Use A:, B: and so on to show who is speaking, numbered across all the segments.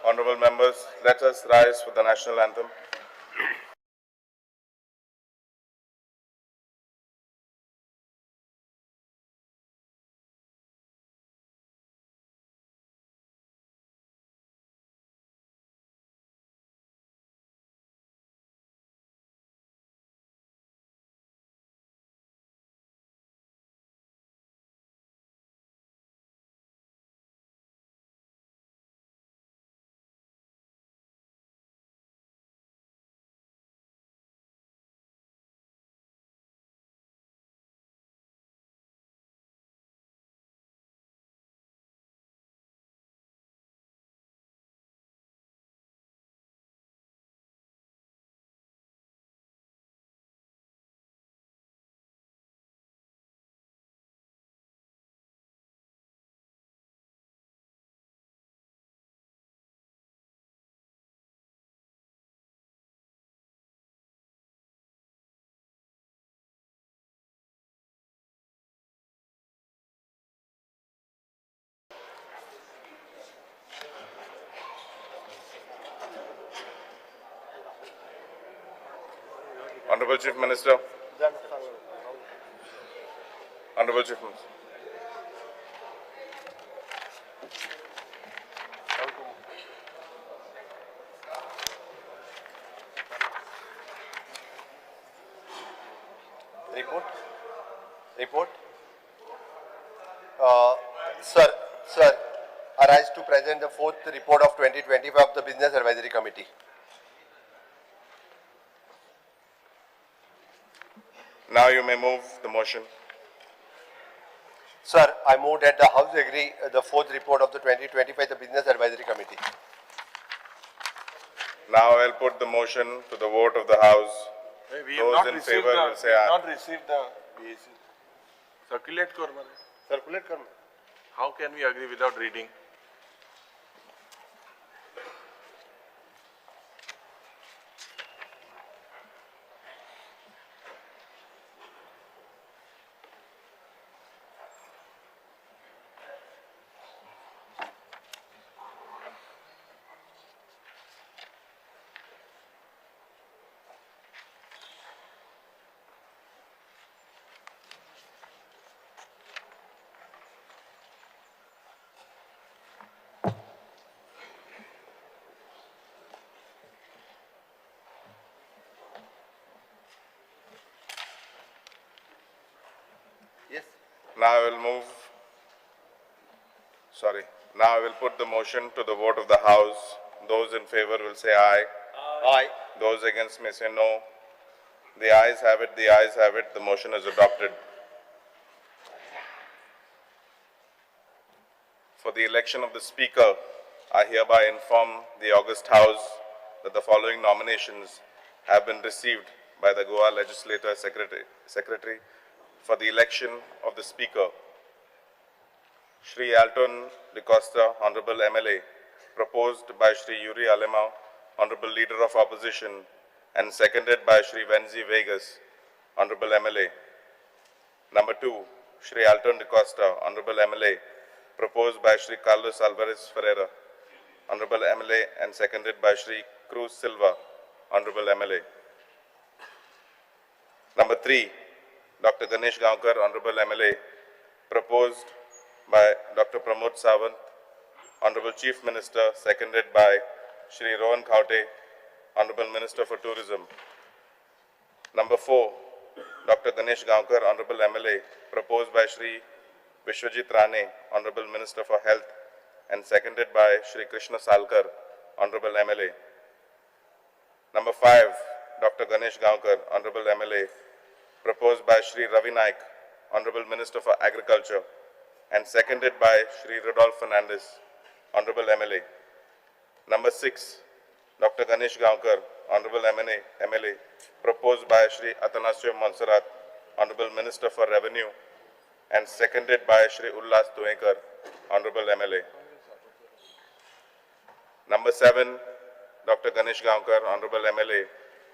A: Honorable members, let us rise for the national anthem. Honorable Chief Minister. Honorable Chief Minister.
B: Report. Report. Sir, I rise to present the fourth report of 2025 of the Business Advisory Committee.
A: Now you may move the motion.
B: Sir, I move that the House agree the fourth report of the 2025 the Business Advisory Committee.
A: Now I'll put the motion to the vote of the House.
C: We have
A: Those
C: not
A: in
C: received
A: favor
C: the,
A: will say
C: we have
A: aye.
C: not received the BAC. Circulate kar mare.
B: Circulate karna.
C: How can we agree without reading?
B: Yes.
A: Now I will move, sorry, now I will put the motion to the vote of the House. Those in favor will say aye.
B: Aye.
A: Those against may say no. The ayes have it, the ayes have it, the motion is adopted. For the election of the Speaker, I hereby inform the August House that the following nominations have been received by the Goa Legislature Secretary for the election of the Speaker. Shri Alton D'Costa, Honorable MLA, proposed by Shri Yuri Alemao, Honorable Leader of Opposition, and seconded by Shri Venzi Vegas, Honorable MLA. Number 2, Shri Alton D'Costa, Honorable MLA, proposed by Shri Carlos Alvarez Ferreira, Honorable MLA, and seconded by Shri Cruz Silva, Honorable MLA. Number 3, Dr. Ganesh Gaonkar, Honorable MLA, proposed by Dr. Pramod Sawant, Honorable Chief Minister, seconded by Shri Rohan Khaute, Honorable Minister for Tourism. Number 4, Dr. Ganesh Gaonkar, Honorable MLA, proposed by Shri Vishwajit Rane, Honorable Minister for Health, and seconded by Shri Krishna Salkar, Honorable MLA. Number 5, Dr. Ganesh Gaonkar, Honorable MLA, proposed by Shri Ravi Naik, Honorable Minister for Agriculture, and seconded by Shri Rodolph Fernandez, Honorable MLA. Number 6, Dr. Ganesh Gaonkar, Honorable MLA, proposed by Shri Atanasio Monserrate, Honorable Minister for Revenue, and seconded by Shri Ullas Tuekar, Honorable MLA. Number 7, Dr. Ganesh Gaonkar, Honorable MLA,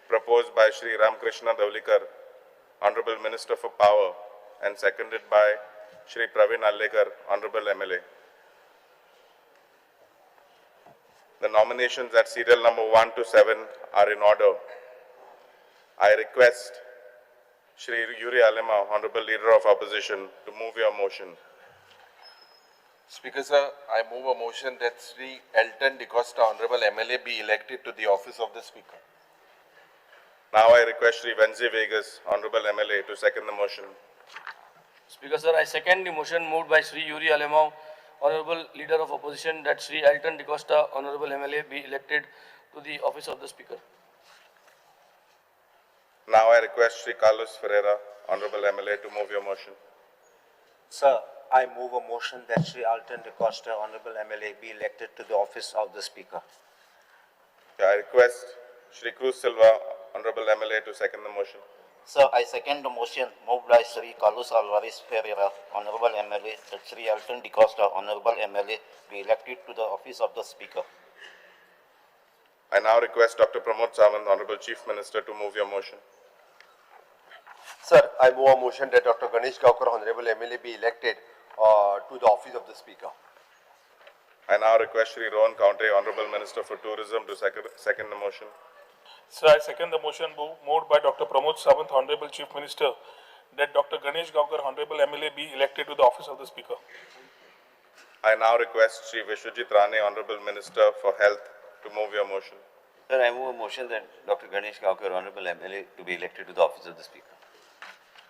A: proposed by Shri Ramkrishna Dhavalikar, Honorable Minister for Power, and seconded by Shri Praveen Alekar, Honorable MLA. The nominations at serial number 1 to 7 are in order. I request Shri Yuri Alemao, Honorable Leader of Opposition, to move your motion.
C: Speaker, sir, I move a motion that Shri Elton D'Costa, Honorable MLA, be elected to the office of the Speaker.
A: Now I request Shri Venzi Vegas, Honorable MLA, to second the motion.
D: Speaker, sir, I second the motion moved by Shri Yuri Alemao, Honorable Leader of Opposition, that Shri Elton D'Costa, Honorable MLA, be elected to the office of the Speaker.
A: Now I request Shri Carlos Ferreira, Honorable MLA, to move your motion.
E: Sir, I move a motion that Shri Alton D'Costa, Honorable MLA, be elected to the office of the Speaker.
A: I request Shri Cruz Silva, Honorable MLA, to second the motion.
F: Sir, I second the motion moved by Shri Carlos Alvarez Ferreira, Honorable MLA, that Shri Elton D'Costa, Honorable MLA, be elected to the office of the Speaker.
A: I now request Dr. Pramod Sawant, Honorable Chief Minister, to move your motion.
B: Sir, I move a motion that Dr. Ganesh Gaonkar, Honorable MLA, be elected to the office of the Speaker.
A: I now request Shri Rohan Khaunte, Honorable Minister for Tourism, to second the motion.
G: Sir, I second the motion moved by Dr. Pramod Sawant, Honorable Chief Minister, that Dr. Ganesh Gaonkar, Honorable MLA, be elected to the office of the Speaker.
A: I now request Shri Vishwajit Rane, Honorable Minister for Health, to move your motion.
H: Sir, I move a motion that Dr. Ganesh Gaonkar, Honorable MLA, to be elected to the office of the Speaker.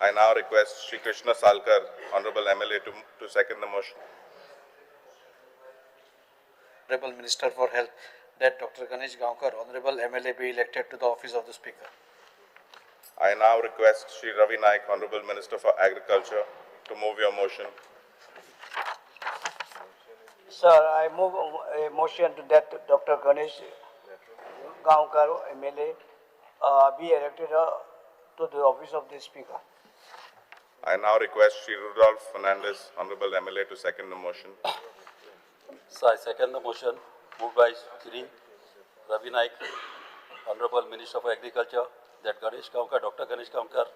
A: I now request Shri Krishna Salkar, Honorable MLA, to second the motion.
I: Honorable Minister for Health, that Dr. Ganesh Gaonkar, Honorable MLA, be elected to the office of the Speaker.
A: I now request Shri Ravi Naik, Honorable Minister for Agriculture, to move your motion.
J: Sir, I move a motion to that Dr. Ganesh Gaonkar, MLA, be elected to the office of the Speaker.
A: I now request Shri Rudolph Fernandez, Honorable MLA, to second the motion.
K: Sir, I second the motion moved by Shri Ravi Naik, Honorable Minister for Agriculture, that Ganesh Gaonkar, Dr. Ganesh Gaonkar,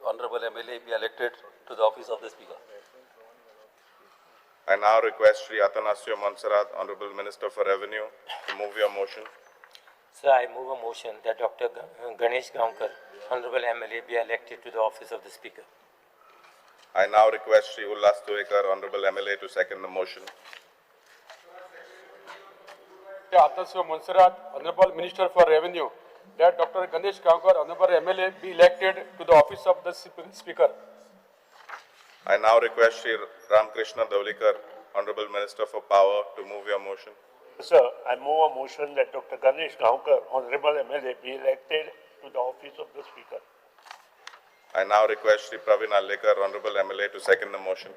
K: Honorable MLA, be elected to the office of the Speaker.
A: I now request Shri Atanasio Monserrate, Honorable Minister for Revenue, to move your motion.
L: Sir, I move a motion that Dr. Ganesh Gaonkar, Honorable MLA, be elected to the office of the Speaker.
A: I now request Shri Ulhas Tuekar, Honorable MLA, to second the motion.
M: Atanasio Monserrate, Honorable Minister for Revenue, that Dr. Ganesh Gaonkar, Honorable MLA, be elected to the office of the Speaker.
A: I now request Shri Ramkrishna Dhavalikar, Honorable Minister for Power, to move your motion.
N: Sir, I move a motion that Dr. Ganesh Gaonkar, Honorable MLA, be elected to the office of the Speaker.
A: I now request Shri Praveen Alekar, Honorable MLA, to second the motion.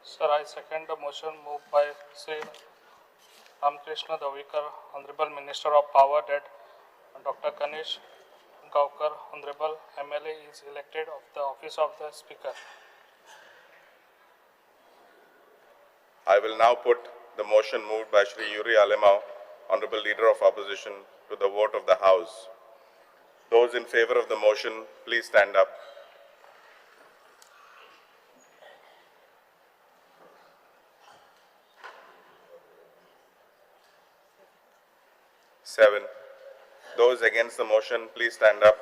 O: Sir, I second the motion moved by Shri Ramkrishna Dhavalikar, Honorable Minister of Power, that Dr. Ganesh Gaonkar, Honorable MLA, is elected of the office of the Speaker.
A: I will now put the motion moved by Shri Yuri Alemao, Honorable Leader of Opposition, to the vote of the House. Those in favor of the motion, please stand up. Seven. Those against the motion, please stand up.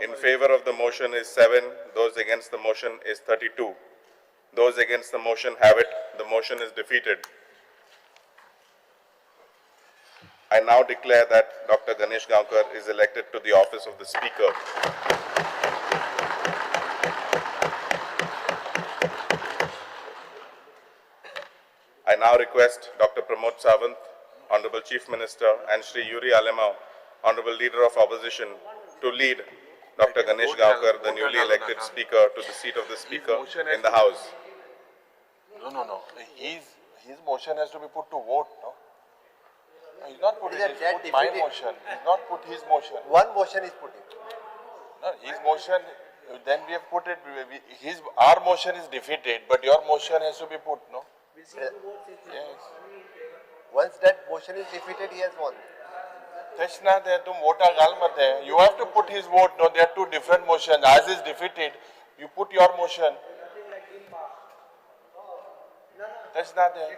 A: In favor of the motion is 7. Those against the motion is 32. Those against the motion have it. The motion is defeated. I now declare that Dr. Ganesh Gaonkar is elected to the office of the Speaker. I now request Dr. Pramod Sawant, Honorable Chief Minister, and Shri Yuri Alemao, Honorable Leader of Opposition, to lead Dr. Ganesh Gaonkar, the newly elected Speaker, to the seat of the Speaker in the House.
C: No, no, no. His motion has to be put to vote, no? He's not put it. He's put my motion. He's not put his motion.
B: One motion is put.
C: No, his motion, then we have put it, our motion is defeated, but your motion has to be put, no?
B: Yes. Once that motion is defeated, he has won.
C: तशें ना तें, तूं वोटा घाल मरे. You have to put his vote. No, they are two different motion. Ours is defeated, you put your motion. तशें ना तें,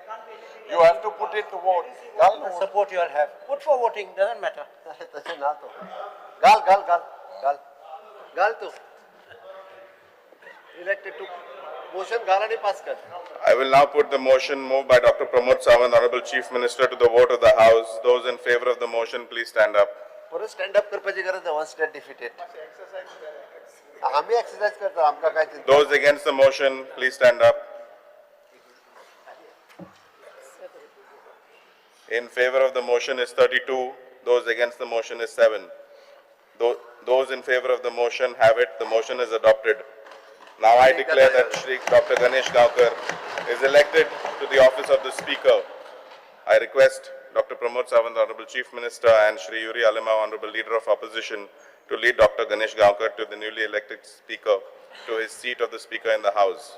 C: you have to put it to vote. घाल न्हू vote.
E: Support you all have. Put for voting, doesn't matter.
B: तशें ना तो, घाल घाल घाल घाल घाल तूं इलेक्टेड टू मोशन घाल आनी पास कर.
A: I will now put the motion moved by Dr. Pramod Sawant, Honorable Chief Minister, to the vote of the House. Those in favor of the motion, please stand up.
B: परत stand up करपाची गरज ना. Ones stand defeated, आमी exercise करता, आमकां काय चिंता.
A: Those against the motion, please stand up. In favor of the motion is 32. Those against the motion is 7. Those in favor of the motion have it. The motion is adopted. Now I declare that Shri Dr. Ganesh Gaonkar is elected to the office of the Speaker. I request Dr. Pramod Sawant, Honorable Chief Minister, and Shri Yuri Alemao, Honorable Leader of Opposition, to lead Dr. Ganesh Gaonkar to the newly elected Speaker, to his seat of the Speaker in the House.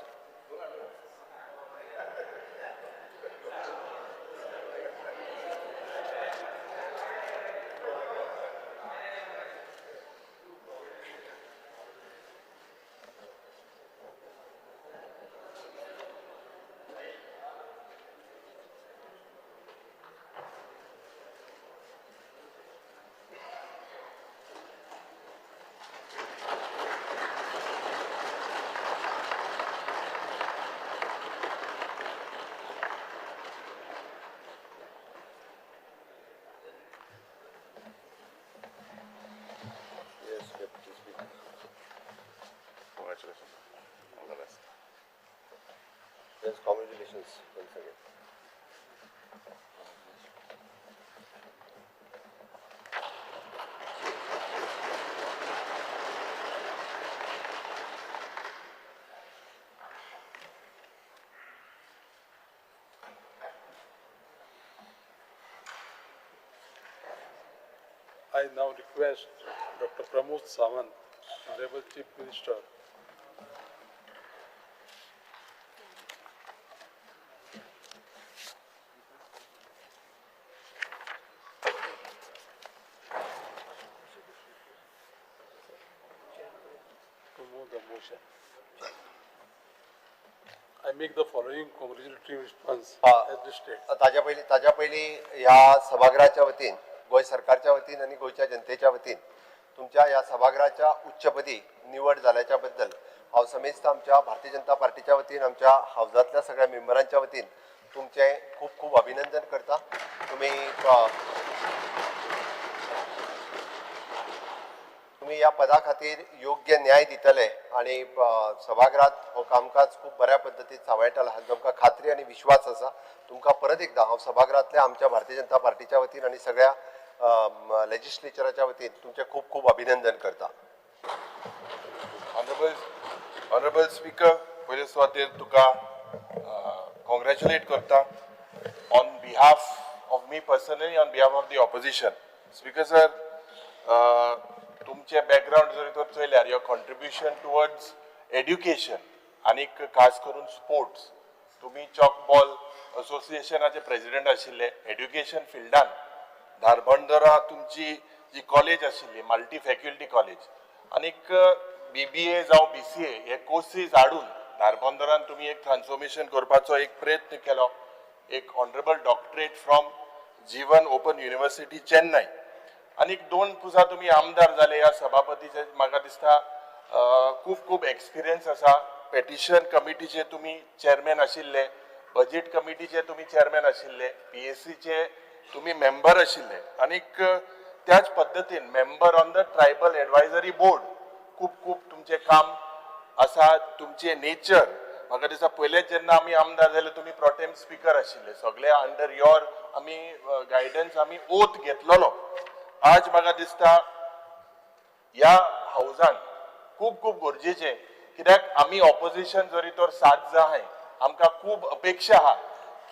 B: Yes, Deputy Speaker.
A: Congratulations. All the best.
B: Yes, congratulations once again.
M: I now request Dr. Pramod Sawant, Honorable Chief Minister, to move the motion. I make the following congratulatory response as listed.
B: ताज्या पयलीं ह्या सभागृहाच्या वतीन, गोंय सरकारच्या वतीन आनी गोंयच्या जनतेच्या वतीन तुमच्या ह्या सभागृहाच्या उच्चपदी निवड जाल्याच्या बद्दल हांव समेस्त आमच्या भारतीय जनता पार्टीच्या वतीन, आमच्या हावजांतल्या सगळ्या मेंबरांच्या वतीन तुमचें खूब खूब अभिनंदन करता. तुमी ह्या पदा खातीर योग्य न्याय दितले आनी सभागृहात हो कामकाज खूब बऱ्या पद्दतीन सांबाळटलो हाची आमकां खात्री आनी विश्वास आसा. तुमकां परत एकदां हांव सभागृहांतल्या आमच्या भारतीय जनता पार्टीच्या वतीन आनी सगळ्या लेजिस्लेचराच्या वतीन तुमचें खूब खूब अभिनंदन करता.
C: ऑनरेबल स्पीकर, पयले सुवातेर तुका कॉंग्रॅच्युलेट करता on behalf of me personally, on behalf of the opposition. Speaker sir, तुमचें बॅकग्रावंड जर तर चोयल्यार, your contribution towards education आनीक खास करून स्पोर्ट्स, तुमी चॉक बॉल असोसिएशनाचे प्रेजिडेंट आशिल्ले. एड्युकेशन फिल्डान धारबंदरा तुमची जी कॉलेज आशिल्ली, मल्टी फॅकल्टी कॉलेज, आनीक बीबीए जावं बीसीए हे कोर्सीस हाडून धारबंदरान तुमी एक ट्रान्सफॉर्मेशन करपाचो एक प्रयत्न केलो. एक honourable doctorate from Jeevan Open University, Chennai. आनीक दोन पुजा तुमी आमदार जाले. ह्या सभापतीचे म्हाका दिसता खूब खूब एक्सपिरियन्स आसा. पेटिशन कमिटीचे तुमी चेअरमॅन आशिल्ले, बजेट कमिटीचे तुमी चेअरमॅन आशिल्ले, पीएसीचे तुमी मेंबर आशिल्ले आनीक त्याच पद्दतीन member on the Tribal Advisory Board. खूब खूब तुमचें काम आसा. तुमचें नेचर म्हाका दिसता, पयलेच जेन्ना आमी आमदार जाले, तुमी प्रोटेम स्पिकर आशिल्ले. सगळे अंडर your आमी गायडन्स आमी ओथ घेतलेलो. आज म्हाका दिसता ह्या हावजान खूब खूब गरजेचें, कित्याक आमी ऑपोजिशन जरी तर सात जाण आहाय, आमकां खूब अपेक्षा आहा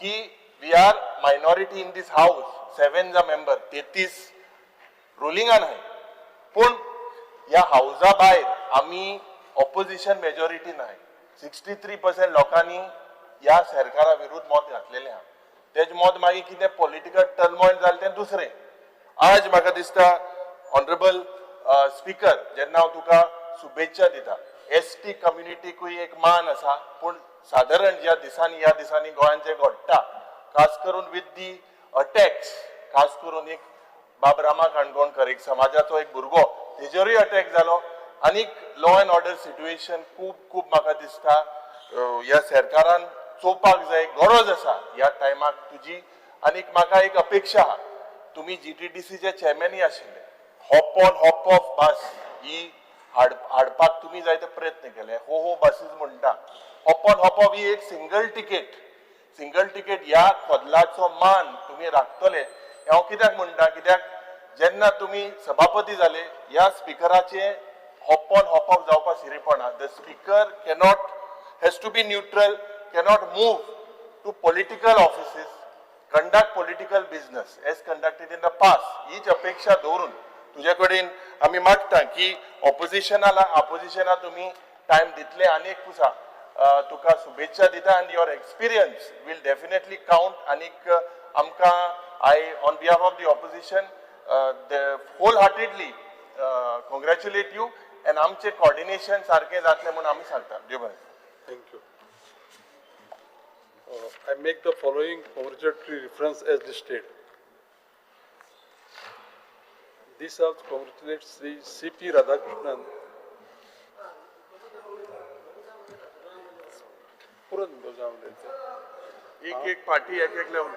C: की we are minority in this house, seven जा मेंबर, 33 रुलिंगान आहाय, पूण ह्या हावजा भायर आमी ऑपोजिशन मेजॉरिटी नाय. 63% लोकांनी ह्या सरकारा विरुद्ध मत घातलेलें आहा. तेजें मत मागीर कितें पॉलिटिकल टर्मोयल जालें तें दुसरें. आज म्हाका दिसता ऑनरेबल स्पीकर, जेन्ना हांव तुका शुभेच्छा दिता, एस टी कम्युनिटीकूय एक मान आसा, पूण सादारण ज्या दिसांनी ह्या दिसांनी गोंयांत जें घडटा, खास करून विथ the attacks, खास करून एक बाब रामा काणकोणकर, एक समाजाचो एक भुरगो, तेजेरूय अटॅक जालो आनीक लॉ एंड ऑर्डर सिट्युएशन खूब खूब म्हाका दिसता ह्या सरकारान चोवपाक जाय, गरज आसा ह्या टायमाक तुजी. आनीक म्हाका एक अपेक्षा आहा, तुमी जीटीडीसीचे चेअरमॅनय आशिल्ले, hop on hop off bus ही हाडपाक तुमी जायते प्रयत्न केले. हो हो बसीस म्हणटा, हॉप ऑन हॉप ऑफ ही एक सिंगल टिकेट, सिंगल टिकेट ह्या कदलाचो मान तुमी राखतले. हांव कित्याक म्हणटा, कित्याक जेन्ना तुमी सभापती जाले, ह्या स्पिकराचे हॉप ऑन हॉप ऑफ जावपा शिरीपणा. The speaker cannot, has to be neutral, cannot move to political offices, conduct political business as conducted in the past. हीच अपेक्षा दवरून तुजे कडेन आमी मागता की ऑपोजिशना तुमी टायम दितले. आनी एक पुसा तुका शुभेच्छा दिता आनी your experience will definitely count. आनीक आमकां I on behalf of the opposition wholeheartedly congratulate you and आमचें कॉर्डिनेशन सारकें जातलें म्हूण आमी सांगता. देव बरें.
P: Thank you. I make the following congratulatory reference as listed. This House congratulates Sri C.P. Radhakrishnan. पुरो जावन
C: एक एक पार्टी एक एक लेवल.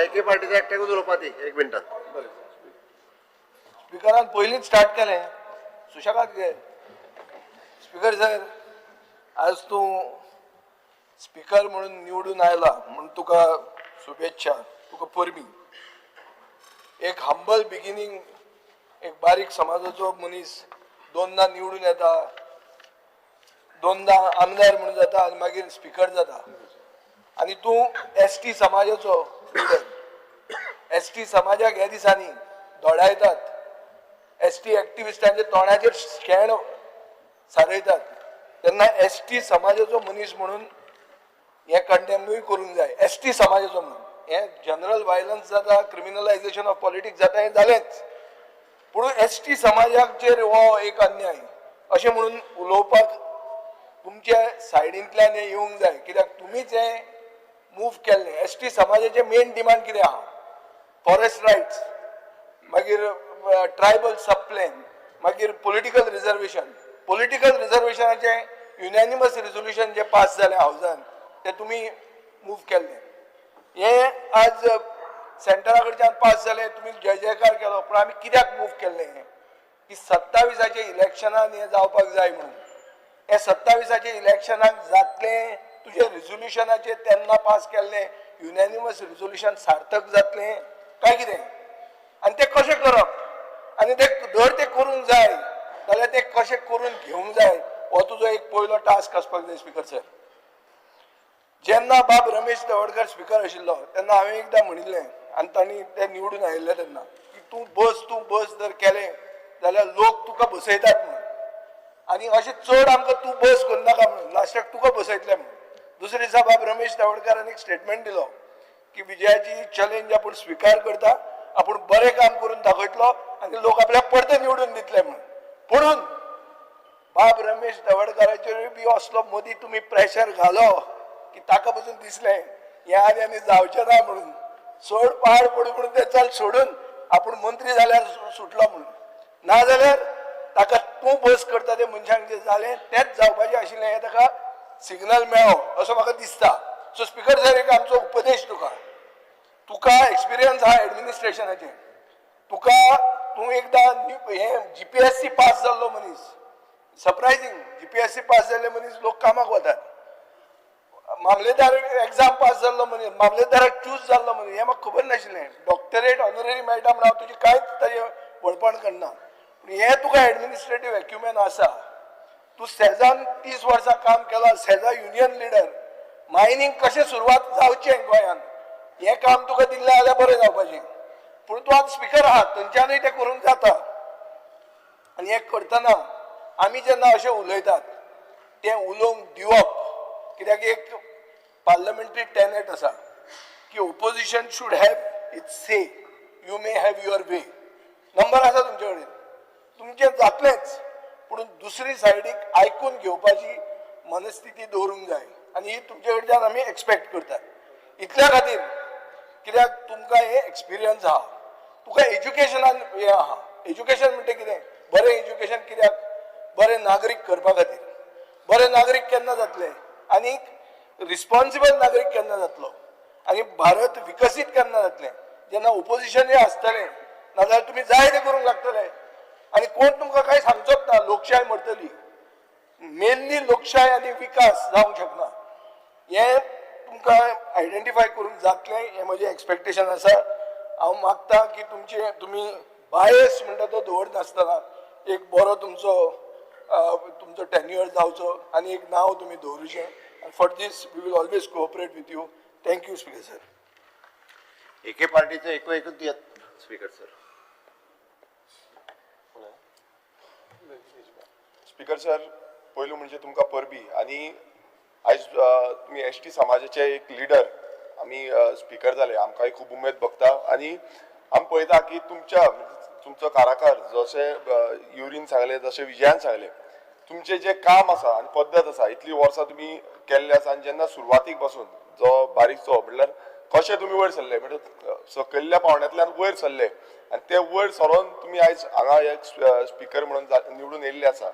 B: एके पार्टीचा एकट्याकूच उलोवपा दी एक मिनटान.
P: बरें.
J: स्पिकरान पयलींच स्टार्ट केलें, सुशेगाद घे. स्पिकर सर, आज तूं स्पिकर म्हणून निवडून आयला म्हूण तुका शुभेच्छा, तुका परबीं. एक हंबल बिगिनींग, एक बारीक समाजाचो मनीस दोनदा निवडून येता, दोनदा आमदार म्हणून जाता आनी मागीर स्पिकर जाता. आनी तूं एस टी समाजाचो लिडर. एस टी समाजाक ह्या दिसांनी धोडायतात, एस टी एक्टिविस्टांच्या तोंडाचेर शेण सारयतात, तेन्ना एस टी समाजाचो मनीस म्हणून हें कंडेमूय करूंक जाय. एस टी समाजाचो म्हणून हें जनरल वायलन्स जाता, क्रिमिनलायझेशन ऑफ पॉलिटिक्स जाता, हें जालेंच, पूण एस टी समाजाचेर हो एक अन्याय अशें म्हणून उलोवपाक तुमच्या सायडींतल्यान हें येवंक जाय, कित्याक तुमीच हें मूव केल्लें. एस टी समाजाचें मेन डिमांड कितें आहा? फॉरेस्ट रायट्स, मागीर ट्रायबल सब प्लॅन, मागीर पॉलिटिकल रिजर्वेशन. पॉलिटिकल रिजर्वेशनाचें युनॅनिमस रिजोल्युशन जें पास जालें हावजान, तें तुमी मूव केल्लें. हें आज सेंटरा कडच्यान पास जालें, तुमी जय जयकार केलो, पूण आमी कित्याक मूव केल्लें हें की 27आचे इलेक्शनान हें जावपाक जाय म्हणून. हें 27आचे इलेक्शनाक जातलें? तुजें रिजोल्युशनाचेर तेन्ना पास केल्लें युनॅनिमस रिजोल्युशन सार्थक जातलें काय कितें? आनी तें कशें करप आनी तें जर तें करूंक जाय जाल्यार तें कशें करून घेवंक जाय, हो तुजो एक पयलो टास्क आसपाक जाय. स्पिकर सर, जेन्ना बाब रमेश तवडकर स्पिकर आशिल्लो तेन्ना हांवें एकदां म्हणिल्लें, आनी तांणी ते निवडून आयिल्ले तेन्ना, की तूं बस, तूं बस जर केलें जाल्यार लोक तुका बसयतात म्हणून, आनी अशें चड आमकां तूं बस करनाका म्हणून, लास्टाक तुका बसयतले म्हणून. दुसरे दिसा बाब रमेश तवडकारान एक स्टेटमेंट दिलो की विजयाची चॅलेंज आपूण स्विकार करता, आपूण बरें काम करून दाखयतलो आनी लोक आपल्याक परते निवडून दितले म्हणून. पुणून बाब रमेश तवडकाराचेरूय बी असलो मदीं तुमी प्रेशर घालो की ताका पसून दिसलें हें आनी आनी जावचें ना म्हणून, सोड पाड पडूं म्हणून तें चल सोडून आपूण मंत्री जाल्यार सुटलो म्हणून. नाजाल्यार ताका तूं बस करता ते मनशांक जें जालें तेंच जावपाचें आशिल्लें हें ताका सिग्नल मेळ्ळो असो म्हाका दिसता. सो स्पिकर सर, एक आमचो उपदेश तुका, तुका एक्सपिरियन्स आहा एडमिनिस्ट्रेशनाचें, तुका तूं एकदां हें जीपीएससी पास जाल्लो मनीस, सरप्रायझींग, जीपीएससी पास जाल्ले मनीस लोक कामाक वतात, मामलेदार एग्जाम पास जाल्लो मनीस, मामलेदाराक चूज जाल्लो मनीस, हें म्हाका खबर नाशिल्लें. डॉक्टरेट ऑनररी मेळटा म्हण हांव तुजें कांयच ताजें व्हडपण करना, पूण हें तुका एडमिनिस्ट्रेटीव एक्युमेन आसा. तूं सेजान 30 वर्सां काम केलां, सेजा युनियन लिडर, मायनींग कशें सुरवात जावचें गोंयांत हें काम तुका दिल्लें जाल्यार बरें जावपाचें, पूण तूं आतां स्पिकर आहा, थंयच्यानूय तें करूंक जाता. आनी हें करतना आमी जेन्ना अशें उलयतात तें उलोवंक दिवप, कित्याक एक पार्लमेंटरी टेनेट आसा की opposition should have its say, you may have your way. Number आसा तुमचे कडेन, तुमचें जातलेंच, पूण दुसरी सायडीक आयकून घेवपाची मनस्थिती दवरूंक जाय आनी ही तुमचे कडच्यान आमी एक्सपेक्ट करतात. इतल्या खातीर कित्याक तुमकां हे एक्सपिरियन्स आहा, तुका एज्युकेशनान हें आहा. एज्युकेशन म्हणटा कितें? बरें एज्युकेशन कित्याक? बरें नागरीक करपा खातीर. बरें नागरीक केन्ना जातले आनी रिस्पॉन्सिबल नागरीक केन्ना जातलो आनी भारत विकसीत केन्ना जातलें? जेन्ना ओपोजिशनूय आसतलें, नाजाल्यार तुमी जाय तें करूंक लागतले आनी कोण तुमकां कांय सांगचोच ना. लोकशाय मरतली, मेनली लोकशाय आनी विकास जावंक शकना. हें तुमकां आयडेंटिफाय करूंक जातलें हें म्हजें एक्सपेक्टेशन आसा. हांव मागता की तुमचें तुमी बायस म्हणटा तो दवरनासतना एक बरो तुमचो तुमचो टेन्युअर जावचो आनी एक नांव तुमी दवरूचें. For this we will always cooperate with you. Thank you speaker sir.
B: एके पार्टीचो एकू एकूच दियात स्पीकर सर.
C: स्पीकर सर, पयलू म्हणजे तुमकां परबी आनी आयज तुमी एस टी समाजाचे एक लिडर आमी स्पीकर जाले, आमकांय खूब उमेद भोगता आनी आमी पळयता की तुमच्या तुमचो काराकार जशें युरीन सांगलें, जशें विजयान सांगलें, तुमचें जें काम आसा आनी पद्दत आसा, इतलीं वर्सां तुमी केल्लें आसा आनी जेन्ना सुरवातीक पासून जो बारीकसो म्हणल्यार कशें तुमी वयर सरले, म्हणजे सकयल्ल्या पावंड्यांतल्यान वयर सरले आनी ते वयर सरोन तुमी आयज हांगा एक स्पीकर म्हणून निवडून येयल्ले आसा.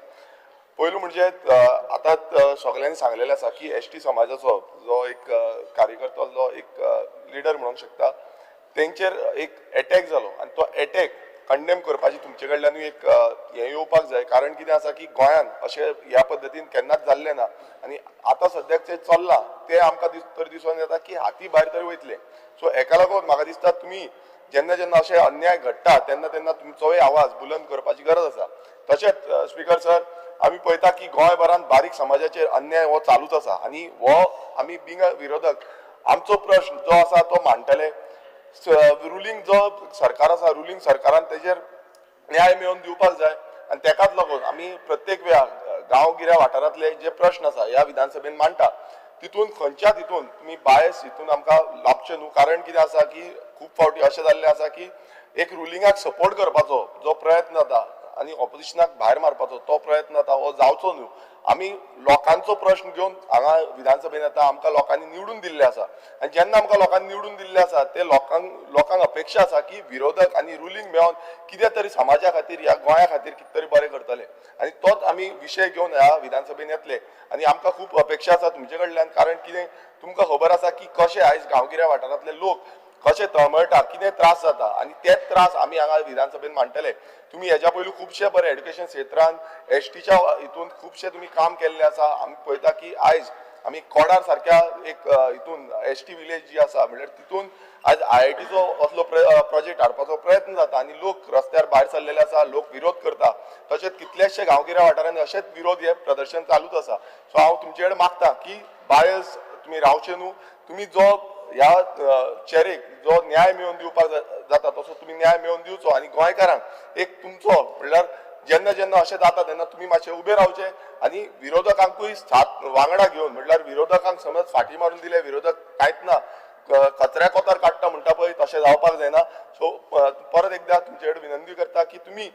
C: पयलू म्हणजे आतां सगल्यांनी सांगलेलें आसा की एस टी समाजाचो जो एक कार्यकर्तो जो एक लिडर म्हणूंक शकता तेंचेर एक एटॅक जालो आनी तो एटॅक कंडेम करपाची तुमचे कडल्यानूय एक हें येवपाक जाय. कारण कितें आसा की गोंयांत अशें ह्या पद्दतीन केन्नाच जाल्लें ना आनी आतां सद्याक जें चल्लां तें आमकां तर दिसून येता की हाती भायर तरी वयतलें. सो हेका लागून म्हाका दिसता तुमी जेन्ना जेन्ना अशें अन्याय घडटा तेन्ना तेन्ना तुमचोय आवाज बुलंद करपाची गरज आसा. तशेंच स्पीकर सर, आमी पळयता की गोंयभरांत बारीक समाजाचेर अन्याय हो चालूच आसा आनी हो आमी बिंग विरोधक आमचो प्रश्न जो आसा तो मांडटले. रुलींग जो सरकार आसा, रुलींग सरकारान तेजेर न्याय मेळोवन दिवपाक जाय आनी तेकाच लागून आमी प्रत्येक वेळार गांवगिऱ्या वाठारांतले जे प्रश्न आसा ह्या विधानसभेन मांडटा तितून खंयच्या तितून तुमी बायस हितून आमकां लाबचें न्हू. कारण कितें आसा की खूब फावटी अशें जाल्लें आसा की एक रुलिंगाक सपोर्ट करपाचो जो प्रयत्न जाता आनी ऑपोजिशनाक भायर मारपाचो तो प्रयत्न जाता, हो जावचो न्हू. आमी लोकांचो प्रश्न घेवन हांगा विधानसभेन येता, आमकां लोकांनी निवडून दिल्लें आसा आनी जेन्ना आमकां लोकांनी निवडून दिल्लें आसा ते लोकांक अपेक्षा आसा की विरोधक आनी रुलींग मेळोन कितें तरी समाजा खातीर ह्या गोंया खातीर कितें तरी बरें करतले आनी तोच आमी विशय घेवन ह्या विधानसभेन येतले आनी आमकां खूब अपेक्षा आसा तुमचे कडल्यान. कारण कितें तुमकां खबर आसा की कशें आयज गांवगिऱ्या वाठारांतले लोक कशें तळमळटा, कितें त्रास जाता आनी तेच त्रास आमी हांगा विधानसभेन मांडटले. तुमी हेज्या पयलू खुबशे बरें एड्युकेशन क्षेत्रान एस टीच्या हितून खुबशे तुमी काम केल्लें आसा. आमी पळयता की आयज आमी कोडार सारक्या एक हितून एस टी विलेज जी आसा म्हणल्यार तितून आयज आयआयटीचो असलो प्रोजेक्ट हाडपाचो प्रयत्न जाता आनी लोक रस्त्यार भायर सरलेले आसा, लोक विरोध करता. तशेंच कितलेशे गांवगिऱ्या वाठारांनी अशेंच विरोध हे प्रदर्शन चालूच आसा. सो हांव तुमचे कडेन मागता की बायस तुमी रावचे न्हू, तुमी जो ह्या चेरेक जो न्याय मेळोवन दिवपाक जाता तसो तुमी न्याय मेळोवन दिवचो आनी गोंयकारांक एक तुमचो म्हणल्यार जेन्ना जेन्ना अशें जाता तेन्ना तुमी मातशे उबे रावचे आनी विरोधकांकूय साथ वांगडा घेवन, म्हणल्यार विरोधकांक समज फाटी मारून दिले विरोधक कांयच ना कचऱ्या कोतार काडटा म्हणटा पळय तशें जावपाक जायना. सो परत एकदा तुमचे कडेन विनंती करता की तुमी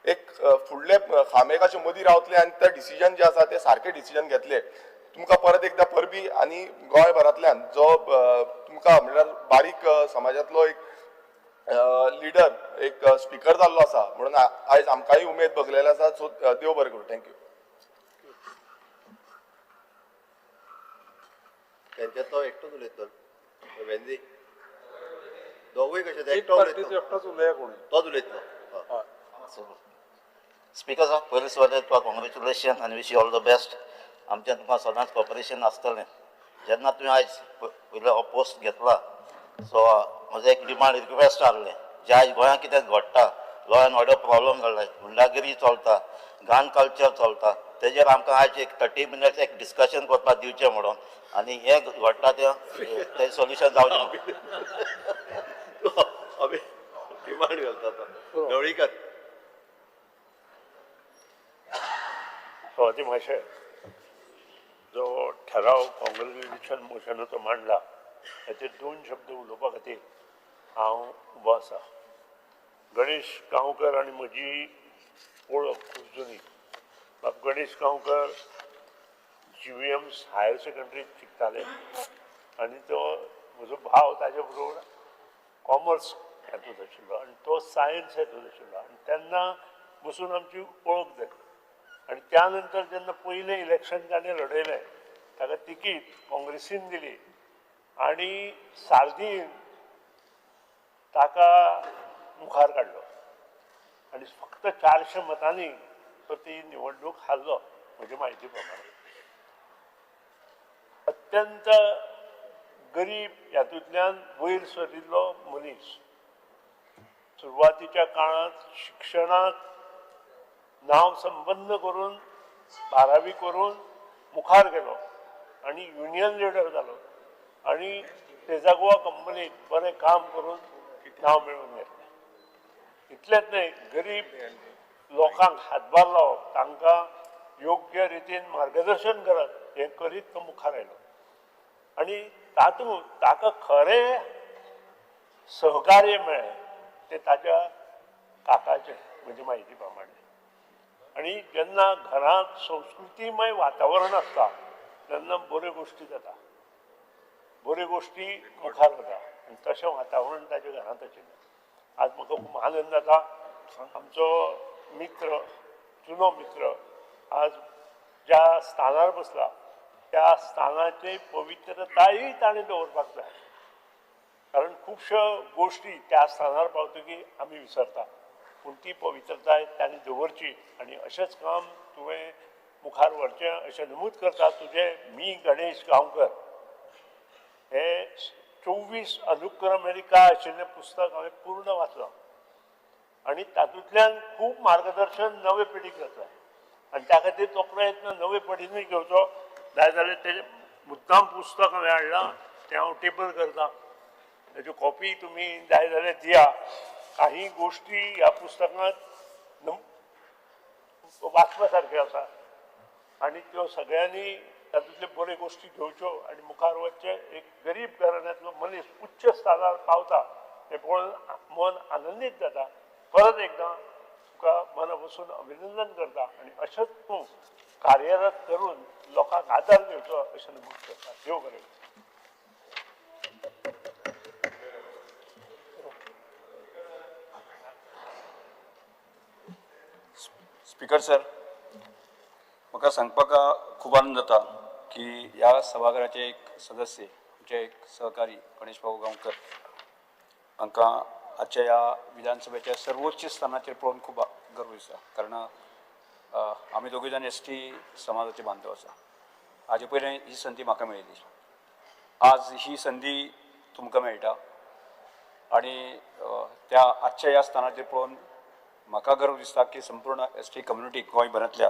C: एक फुडले खामेकाचे मदीं रावतले आनी ते डिसिजन जे आसा ते सारके डिसिजन घेतले. तुमकां परत एकदा परबी आनी गोंयभरांतल्यान जो तुमकां म्हणल्यार बारीक समाजांतलो एक लिडर एक स्पीकर जाल्लो आसा म्हणून आयज आमकांय उमेद भोगलेली आसा. सो देव बरें करूं. Thank you.
B: तेंच्यातलो एकटोच उलयतलो वेंजी, दोगूय कशे ते
P: एक
B: एकटो
P: पार्टीचो
B: उलयतलो,
P: एकटोच उलया कोणी.
B: तोच उलयतलो. हय.
F: स्पीकर साहेब, पयलीं सुवातेर तुका कॉंग्रेच्युलेशन आनी wish you all the best. आमचें तुमकां सदांच कॉपरेशन आसतलें. जेन्ना तुवें आयज पयलो हो पोस्ट घेतला, सो म्हजो एक डिमांड रिक्वेस्ट आहलें, जे आयज गोंयांत कितें घडटा, लॉ एंड ऑर्डर प्रॉब्लम जाल्ले, गुंडागिरी चलता, गन कल्चर चलता, तेजेर आमकां आयज एक 30 मिनट्स एक डिस्कशन करपाक दिवचें म्हणून आनी हें घडटा तें तें सोल्युशन जावचें म्हणून.
B: अबे डिमांड घालता तो ढवळीकर.
N: सभापती महाशय, जो ठराव कॉंग्रेच्युलेशन मोशनाचो मांडला ताचेर दोन शब्द उलोवपा खातीर हांव उबो आसा. गणेश गांवकर आनी म्हजी वळख खूब जुनी. बाब गणेश गांवकर GVM हायर सेकंडरीत शिकताले आनी तो म्हजो भाव ताजे बरोबर कॉमर्स हातूंत आशिल्लो आनी तो सायन्स हातूंत आशिल्लो आनी तेन्ना बसून आमची वळख जाली. आनी त्या नंतर जेन्ना पयलें इलेक्शन ताणें लढयलें ताका तिकीट काँग्रेसीन दिली आनी सार्दीन ताका मुखार काडलो आनी फक्त 400 मतांनी तो ती निवडणूक हारलो. म्हजे म्हायती प्रमाणे अत्यंत गरीब हातूंतल्यान वयर सरिल्लो मनीस, सुरवातीच्या काळांत शिक्षणाक नांव संबंद करून 12वी करून मुखार गेलो आनी युनियन लिडर जालो आनी तेजागोवा कंपनीत बरें काम करून नांव मेळोवन घेतलें. इतलेंच न्हय, गरीब लोकांक हातभार लावप, तांकां योग्य रितीन मार्गदर्शन करप हें करीत तो मुखार आयलो आनी तातूंत ताका खरें सहकार्य मेळ्ळें तें ताच्या काकाचें, म्हजे म्हायती प्रमाणे. आनी जेन्ना घरांत संस्कृतीमय वातावरण आसता तेन्ना बऱ्यो गोश्टी जाता, बऱ्यो गोश्टी मुखार वता आनी तशें वातावरण ताच्या घरांत आशिल्लें. आज म्हाका खूब आनंद जाता, आमचो मित्र, जुनो मित्र आज ज्या स्थानार बसला त्या स्थानाची पवित्रताय ताणें दवरपाक जाय, कारण खुबश्यो गोश्टी त्या स्थानार पावतकीर आमी विसरता, पूण ती पवित्रताय ताणें दवरची आनी अशेंच काम तुवें मुखार व्हरचें अशें नमूद करता. तुजें मी गणेश गांवकर हे 24 अनुक्रमणिका आशिल्लें पुस्तक हांवें पूर्ण वाचलां आनी तातूंतल्यान खूब मार्गदर्शन नवे पिढीक जातलें आनी त्या खातीर तो प्रयत्न नवे पिढीनूय घेवचो. जाय जाल्यार तेजें मुद्दाम पुस्तक हांवें हाडलां, तें हांव टेबल करतां, तेज्यो कॉपी तुमी जाय जाल्यार दिया. काही गोश्टी ह्या पुस्तकांत वाचपा सारक्यो आसा आनी त्यो सगळ्यांनी तातूंतल्यो बऱ्यो गोश्टी घेवच्यो आनी मुखार वचचें. एक गरीब घराण्यांतलो मनीस उच्च स्थानार पावता तें पळोवन मन आनंदीत जाता. परत एकदां तुका मना पसून अभिनंदन करता आनी अशेंच तूं कार्यरत करून लोकांक आदार दिवचो अशें नमूद करता. देव बरें.
K: स्पीकर सर, म्हाका सांगपाक खूब आनंद जाता की ह्या सभाघराचे एक सदस्य, आमचे एक सहकारी गणेश बाबू गांवकर हांकां आजच्या ह्या विधानसभेच्या सर्वोच्च स्थानाचेर पळोवन खूब गर्व दिसता, कारण आमी दोगूय जाण ST समाजाचे बांधव आसा. हाजे पयलीं ही संदी म्हाका मेळिल्ली, आज ही संदी तुमकां मेळटा आनी त्या आजच्या ह्या स्थानाचेर पळोवन म्हाका गर्व दिसता की संपूर्ण ST community गोंयभरांतल्या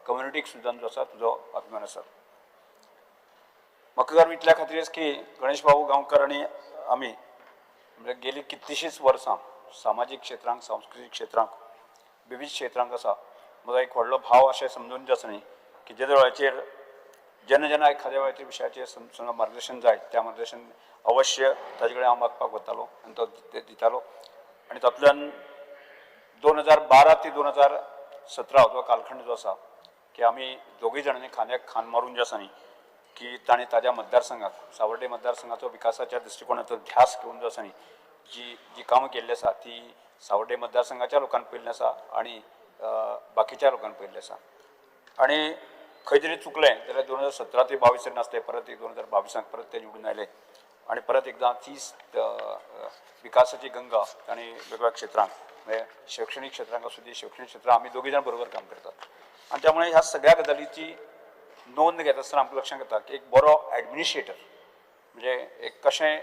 K: कम्युनिटीक सुद्दां जो आसा तुजो अभिमान आसा. म्हाका गर्व इतल्या खातीर की गणेश बाबू गांवकर आनी आमी म्हणजे गेली कितलींशींच वर्सां सामाजीक क्षेत्रांक, सांस्कृतीक क्षेत्रांक, विविध क्षेत्रांक आसा. म्हजो एक व्हडलो भाव अशें समजून जे आसा न्ही की जे वेळाचेर जेन्ना जेन्ना एखाद्या वेळाचेर विशयाचेर समजा मार्गदर्शन जाय त्या मार्गदर्शन अवश्य ताजे कडेन हांव मागपाक वतालो आनी तो दितालो. आनी तातूंतल्यान 2012 ते 2017 जो कालखंड जो आसा की आमी दोगूय जाणांनी खांद्याक खांद मारून जे आसा न्ही की ताणें ताज्या मतदारसंघाक, सावर्डे मतदारसंघाचो विकासाच्या दृश्टिकोनाचो ध्यास घेवन जो आसा न्ही जी जी कामां केल्ली आसा ती सावर्डे मतदारसंघाच्या लोकांक पळयल्ली आसा आनी बाकीच्या लोकांक पळयल्ली आसा. आनी खंय तरी चुकलें जाल्यार 2017 ते 22 नासले, परत एक 2022 परत ते निवडून आयले आनी परत एकदां तीच विकासाची गंगा ताणें वेगवेगळ्या क्षेत्रांक, म्हणजे शैक्षणीक क्षेत्रांक आसूं दी, शैक्षणीक क्षेत्रां आमी दोगूय जाण बरोबर काम करतात आनी त्यामुळे ह्या सगळ्या गजालीची नोंद घेता आसतना आमकां लक्षांत येता की एक बरो एडमिनिस्ट्रेटर म्हणजे एक कशें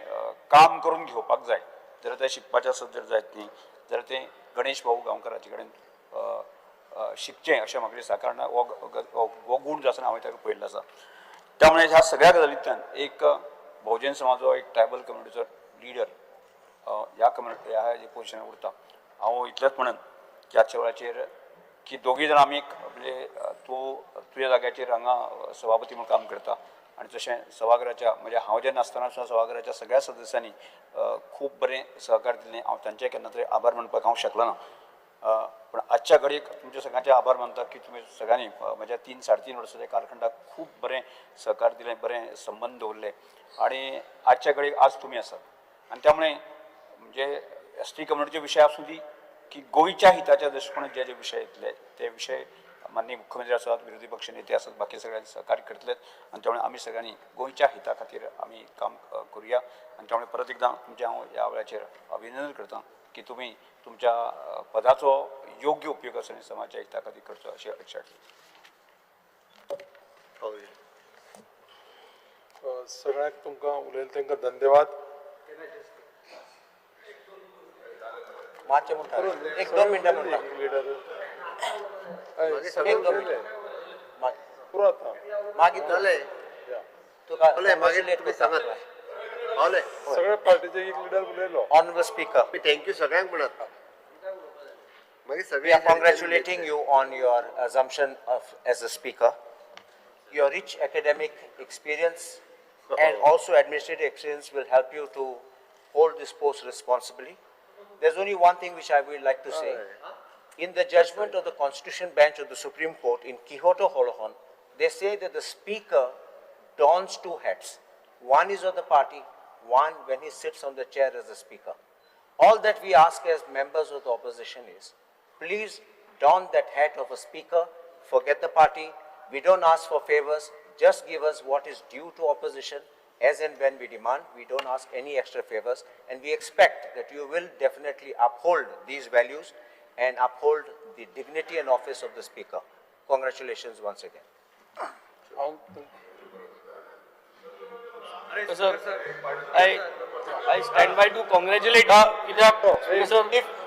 K: काम करून घेवपाक जाय, जाल्यार तें शिकपाचें आसत जर जायत न्ही जाल्यार तें गणेश भाऊ गांवकराचे कडेन शिकचें अशें म्हाका दिसता, कारण हो गूण जो आसा हांवें ताका पळयल्लो आसा. त्यामुळे ह्या सगळ्या गजालींतल्यान एक बहुजन समाजाचो, एक ट्रायबल कम्युनिटीचो लिडर ह्या कम्युनिटी ह्या पोजिशनार उरता. हांव इतलेंच म्हणन की आजच्या वेळाचेर की दोगूय जाण आमी म्हणजे तूं तुज्या जाग्याचेर हांगा सभापती म्हूण काम करता,
Q: आनी तशें सभाघराच्या म्हणजे हांव जेन्ना आसतना सुद्दां सभाघराच्या सगळ्या सदस्यांनी खूब बरें सहकार दिलें. हांव तांचे केन्ना तरी आभार मानपाक हांव शकलो ना, पूण आजच्या घडयेक तुमचे सगळ्यांचे आभार मानता की तुमी सगळ्यांनी म्हज्या 3 साडे 3 वर्साच्या कारखंडाक खूब बरें सहकार दिलें, बरें संबंद दवरले आनी आजच्या घडयेक आज तुमी आसात. आनी त्यामुळे म्हणजे एस टी कम्युनिटीचे विशय आसूं दी की गोंयच्या हिताच्या दृश्टिकोनात जे जे विशय येतले ते विशय माननीय मुख्यमंत्री आसात, विरोधी पक्ष नेते आसात, बाकी सगळ्यांनी सहकार्य करतले आनी त्यामुळे आमी सगळ्यांनी गोंयच्या हिता खातीर आमी काम करुया. आनी त्यामुळे परत एकदां तुमचें हांव ह्या वेळाचेर अभिनंदन करता की तुमी तुमच्या पदाचो योग्य उपयोग आसा आनी समाजाच्या हिता खातीर करचो अशी अपेक्षा.
P: सगळ्यांक तुमकां उलयलें तांकां धन्यवाद.
E: मातशें म्हणटा एक 2 मिनटां म्हणटा
P: लिडर
E: एक 2 मिनटां
P: पुरो आतां
E: मागीर
B: जालें
E: तुका
B: मागीर तुमी सांगात.
P: सगळ्या पार्टीचे एक लिडर उलयलो.
E: ऑनरेबल स्पीकर,
B: thank you सगळ्यांक म्हणत.
E: We are congratulating you on your assumption of as a speaker. Your rich academic experience and also administrative experience will help you to hold this post responsibly. There's only one thing which I would like to say. In the judgment of the Constitution Bench of the Supreme Court in Kihoto Holohan, they say that the speaker dons 2 hats. One is of the party, one when he sits on the chair as a speaker. All that we ask as members of the opposition is, please don that hat of a speaker, forget the party. We don't ask for favors, just give us what is due to opposition as and when we demand. We don't ask any extra favors, and we expect that you will definitely uphold these values and uphold the dignity and office of the speaker. Congratulations once again.
D: Sir, I stand by to congratulate sir.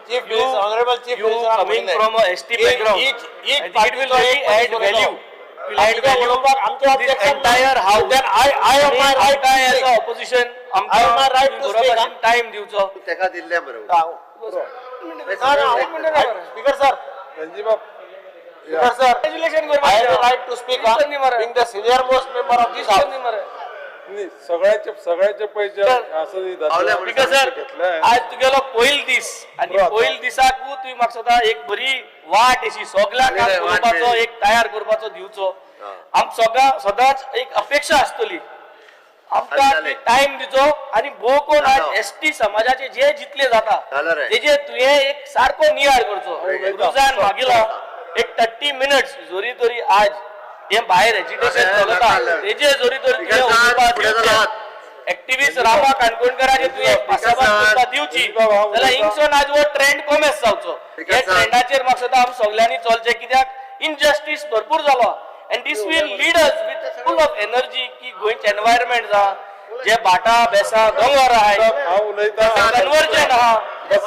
J: Chief Minister, Honorable Chief
D: you
J: Minister,
D: coming from a ST background,
J: each
D: I think it will really add value. Will add value this entire house.
J: Then I have my right to
D: as
J: speak.
D: a opposition,
J: I have my right to speak.
D: Time दिवचो.
B: तेका दिल्ले बरोबर.
J: Speaker sir,
P: रंजीबाब,
J: Speaker sir,
D: Congratulations
J: I have the right to speak. Being the senior most member of this house.
P: सगळ्याचे सगळ्याचे पैसे असं
D: speaker sir, आज तुगेलो पयल दीस आनी पयल दिसाकू तुवें म्हाका दिसता एक बरी वाट अशी सगळ्यांक करपाचो एक तयार करपाचो दिवचो. आम सगळ्या सदांच एक अपेक्षा आसतली आमकां टायम दिवचो आनी भोव कोण आज एस टी समाजाचे जे जितले जाता तेजे तुवें एक सारको नियाळ करचो. रुजान मागिला एक 30 मिनट्स जोरी तरी आज हे भायर एजिटेशन चलता तेजे जोरी तरी तुवें उलोवपाक एक्टिविस्ट रामा काणकोणकराचे तुवें पासाभास करपाक दिवची जाल्यार हिंगसून आज हो ट्रेंड कोमेस जावचो. हे ट्रेंडाचेर म्हाका दिसता आमी सगळ्यांनी चलचें, कित्याक इनजस्टीस भरपूर जालो and this will lead us with full of energy की गोंयचें एनवायरमेंट जा जे भाटा बेसा दोंगर आहाय कन्वर्जन आहा ते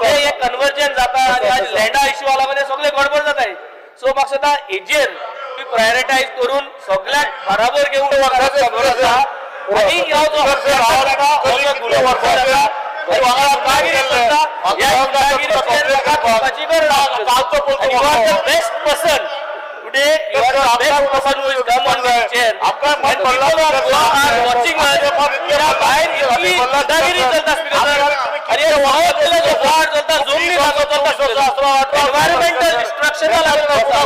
D: कन्वर्जन जाता आनी आज लँडा इश्यू लागून हे सगळे गडबड जाताय. सो म्हाका दिसता हेजेर तुमी प्रायोरिटायज करून सगळ्यांक बराबर घेवन आनी ह्यो जो best person today, you are the best person who is come on this chair. And people of Goa are watching us. भायर इतली दादागिरी चलता स्पीकर सर. आनी हे गांवांतले जो वाद चलता, जमनी जागो चलता स्पीकर सर. एनवायरमेंटल डिस्ट्रक्शना लागून चलता.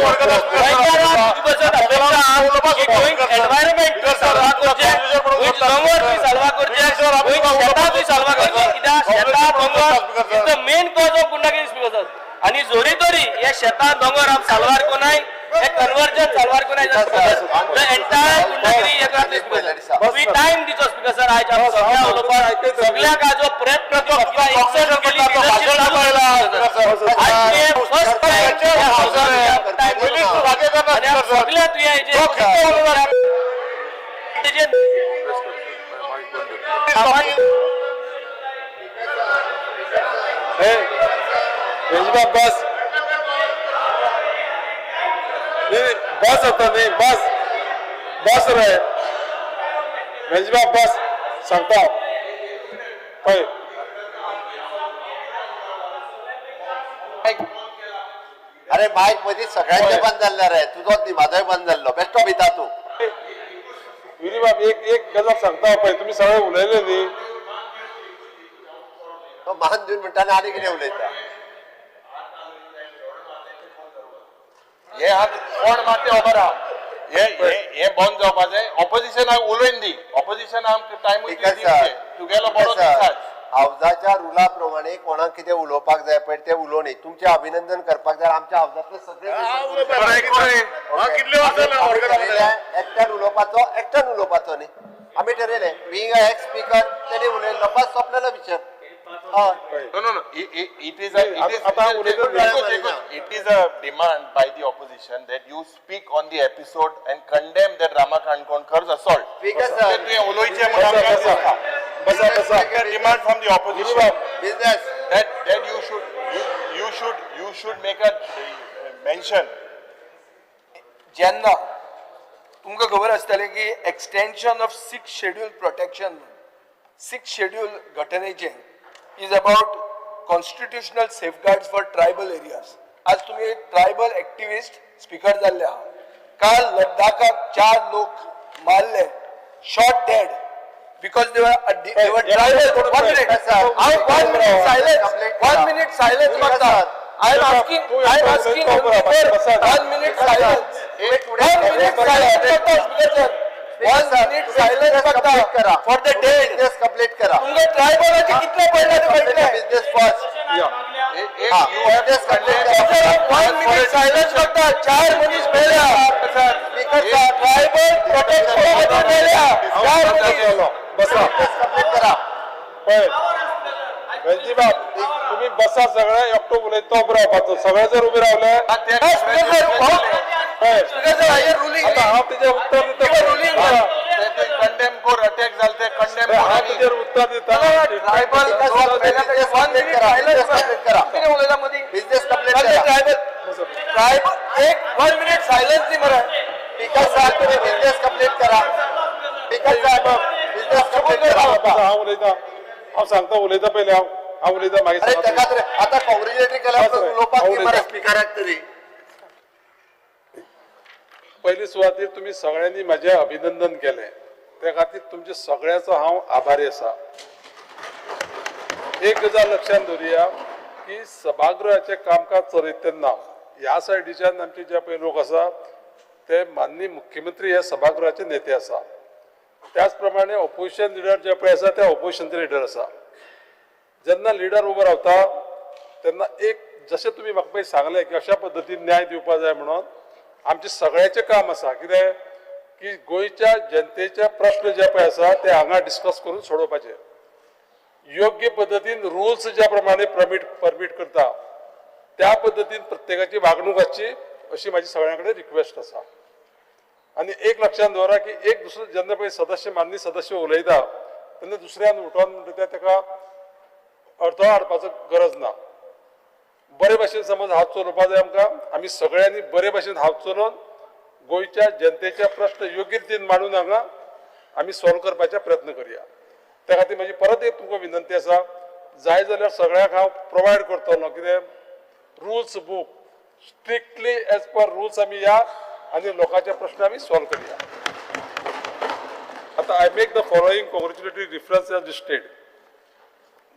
D: गोंयकारांक तुजे बसून अपेक्षा आहा की गोंय एनवायरमेंट साल्वा करचें, गोंयची दोंगर तुवें साल्वा करचें, गोंयची शेतां तुवें साल्वा करचीं. कित्याक शेतां दोंगर is the main cause of गुंडागिरी स्पीकर सर. आनी जोरी तरी हे शेतां दोंगर आम साल्वार कोनाय, हे कन्वर्जन साल्वार कोनाय the entire गुंडागिरी हे करतले स्पीकर सर. तुमी टायम दिचो स्पीकर सर. आयज आमी सगळ्या उलोवपाक सगळ्यांक आज हो प्रयत्न केलो. आज तुवें फर्स्ट टायम टायम आनी सगळ्या तुवें हेजेर तेजेर
P: रंजीबाब बस नाही, बस आता नाही, बस बस रे रंजीबाब बस सांगता पळय.
B: अरे मायक मदीं सगळ्यांचे बंद जाल्ले रे, तुजोच न्ही म्हाजोय बंद जाल्लो. बेश्टो भिता तूं.
P: विनीबाब, एक एक गजाल सांगता पळय, तुमी सगळे उलयले न्ही.
B: तो मान दिवन म्हणटा आनी आनी कितें उलयता.
C: हे हात कोण मात ते खबर आहा. हे हे हे बंद जावपा जाय. ऑपोजिशनाक उलोवन दी, ऑपोजिशनाक आमकां टायमूय
B: स्पीकर सर,
C: तुगेलो बरो दिसाच.
B: हावजाच्या रुला प्रमाणे कोणाक कितें उलोवपाक जाय पळय तें उलोवणी. तुमचें अभिनंदन करपाक जाय आमच्या हावजांतले सगळे. एकट्यान उलोवपाचो, एकट्यान उलोवपाचो न्ही. आमी ठरयलें, बिंग अ एक्स स्पीकर तेणी उलयल्लो, बस सोंपलेलो विचार. हय.
C: No, no, no. It is a it is it is a demand by the opposition that you speak on the episode and condemn that Rama Kankonkar's assault.
B: Speaker sir.
C: तुवें उलोवचें म्हणून आमकां दिसता.
P: बसा बसा.
C: Demand from the opposition
B: business
C: that that you should you, you should you should make a mention.
J: जेन्ना तुमकां खबर आसतलें की extension of six schedule protection, six schedule घटनेचें is about constitutional safeguards for tribal areas. आज तुमी एक tribal activist speaker जाल्ले आहा. काल लद्दाखाक 4 लोक मारले, shot dead because they were tribal. One minute, one minute silence, one minute silence मागता. I am asking, I am asking only for 1 minute silence. 1 minute silence मागता speaker sir. 1 minute silence मागता for the dead.
B: Business complete करा.
J: तुमकां ट्रायबलाचे कितले पडले ते कळटले.
B: Business first.
C: एक you have
B: business complete करा.
J: 1 मिनिट सायलन्स मागता. 4 मनीस मेल्या.
B: स्पीकर सर,
J: ट्रायबल प्रोटेक्शन खातीर मेल्या 4 मनीस.
P: बसा.
B: बिझनेस कंप्लीट करा.
P: पळय वेलजीबाब, तुमी बसा सगळे. एकटो उलयता तो उबो रावपाचो. सगळे जर उबे रावले पळय.
J: स्पीकर सर, हाजेर रुलींग.
P: आतां हांव तेजेर उत्तर दिता.
J: रुलींग.
C: कंडेम कर, अटॅक जाले ते कंडेम.
P: हांव तेजेर उत्तर दिता.
J: ट्रायबल 1 मिनिट सायलन्स
B: करा.
J: कितें उलयता मदीं?
B: बिझनेस कंप्लीट करा.
J: ट्रायबल ट्रायबल एक 1 मिनिट सायलन्स दी मरे.
B: स्पीकर साहेब, तुम्ही बिझनेस कंप्लीट करा. स्पीकर साहेब, बिझनेस कंप्लीट करा.
P: बसा, हांव उलयता, हांव सांगता, उलयता पयलीं हांव. हांव उलयता मागीर
B: अरे
P: सांगा
B: तेका
P: तुमी.
B: तरी आता कॉंग्रेच्युलेटरी केल्या
P: बस रे,
B: उलोवपाक
P: हांव
B: दी मरे
P: उलयता.
B: स्पीकराक तरी.
P: पयली सुवातेर तुमी सगळ्यांनी म्हजें अभिनंदन केलें, त्या खातीर तुमचे सगळ्याचो हांव आभारी आसा. एक गजाल लक्षांत दवरुया की सभागृहाचें कामकाज चलयता तेन्ना ह्या सायडीच्यान आमचे जे पळय लोक आसा ते माननीय मुख्यमंत्री हे सभागृहाचे नेते आसा. त्याच प्रमाणे ऑपोजिशन लिडर जे पळय आसा ते ऑपोजिशनचे लिडर आसा. जेन्ना लिडर उबो रावता तेन्ना एक जशें तुमी म्हाका पळय सांगलें की अशा पद्दतीन न्याय दिवपा जाय म्हणून आमचें सगळ्याचें काम आसा. कितें की गोंयच्या जनतेचे प्रश्न जे पळय आसा ते हांगा डिस्कस करून सोडोवपाचे. योग्य पद्दतीन रुल्स ज्या प्रमाणे परमीट करता त्या पद्दतीन प्रत्येकाची वागणूक आसची अशी म्हाजी सगळ्यां कडेन रिक्वेस्ट आसा. आनी एक लक्षांत दवरा की एक दुसरो जेन्ना पळय सदस्य, माननीय सदस्य उलयता तेन्ना दुसऱ्यान उठोन म्हणटा ते ताका अडथळो हाडपाचो गरज ना. बरे भाशेन समज हात चलोवपा जाय आमकां. आमी सगळ्यांनी बरे भाशेन हात चलोवन गोंयच्या जनतेचे प्रश्न योग्य रितीन मांडून हांगा आमी सॉल्व करपाचे प्रयत्न करया. त्या खातीर म्हजी परत एक तुमकां विनंती आसा, जाय जाल्यार सगळ्यांक हांव प्रोवायड करतलो कितें rules book. Strictly as per rules आमी या आनी लोकांचे प्रश्न आमी सॉल्व करया. आतां I make the following congratulatory reference as listed.